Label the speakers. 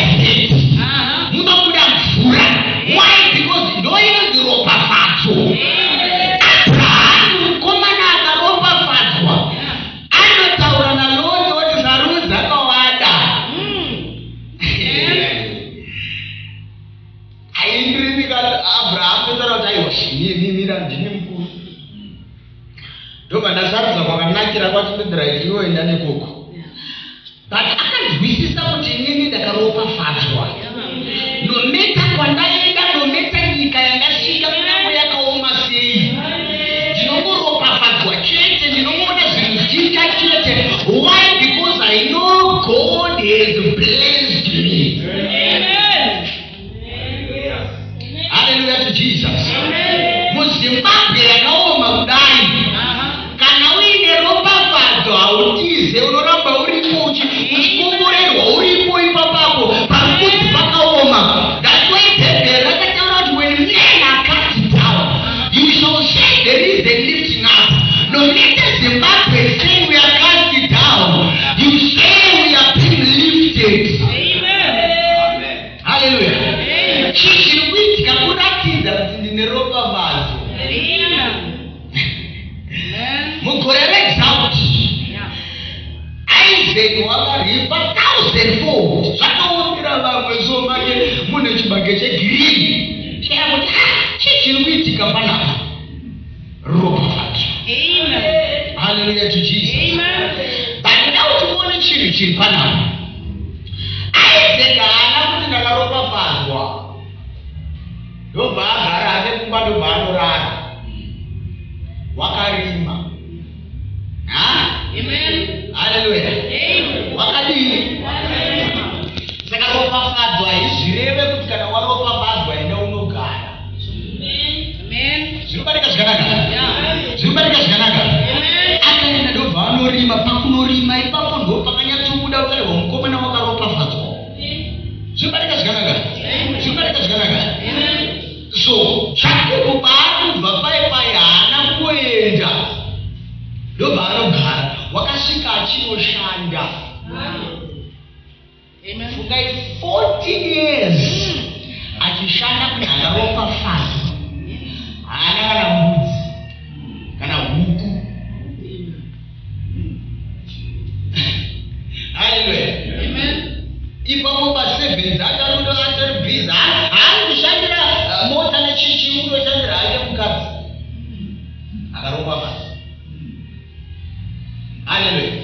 Speaker 1: Mudesert munobuda mvura. Why? Because ndoinonzi ropafadzo. Abrahamu mukomana akaropafadzwa anotaura naLoti oti sarudza kwawada. Aindirinika Abrahamu totaura kuti aiwa mira ndini mukuru. Ndobva ndasarudza kwakanakira kwatindodira iwe enda nekoko. But akanzwisisa kuti inini ndakaropafadzwa. No matter kwandaenda, no matter nyika yandasvika kunyange yakaoma sei, ndinongoropafadzwa chete, ndinongoona zvinhu zvichiita chete. Why? Because I know God has blessed me. Hallelujah to Jesus. MuZimbabwe yakaoma kudai, kana uine ropafadzo hautize, unoramba uripo uchikomborerwa uripo ipapapo parikudzi pakaoma. That's why Bhaibheri rakataura kuti when men are cast down, you shall say there is a lifting up. No matter Zimbabwe say we are cast down, you say we are being lifted. Hallelujah. Chii chiri kuitika kuratidza kuti ndine ropafadzo. Mugore redrought, Isaac wakareapa thousandfold. Zvakaomera vamwe so make mune chibage chegirini chikakuti, "Ah, chii chiri kuitika panapa?" Ropafadzo. Hallelujah to Jesus. But now tione chinhu chiri panapa. Isaac haana kuti ndakaropafadzwa ndobva agara hake kumba ndobva anorara. Wakarima. Haleluya. Wakadini? Saka ropafadzwa haizvireve kuti kana waropafadzwa enda unogara. Zvinobatika zvakanaka, zvinobatika zvakanaka. Akaenda ndobva anorima. Pakunorima ipapo ndo pakanyatsobuda ukarehwa mukomana wakaropafadzwa. Zvinobatika zvakanaka, zvinobatika zvakanaka. So Jakobho paari kubva pai pai haana kuenda ndobva anogara. Wakasvika achinoshanda. Fungai, 14 years achishanda kuti akaropafadzwa, haana kana mbudzi kana huku. Haleluya. Ipapo pa7 dzake arikuto atori busy, haari kushandira mota nechichi, kutoshandira hake mukadzi akaropafadzwa. Haleluya.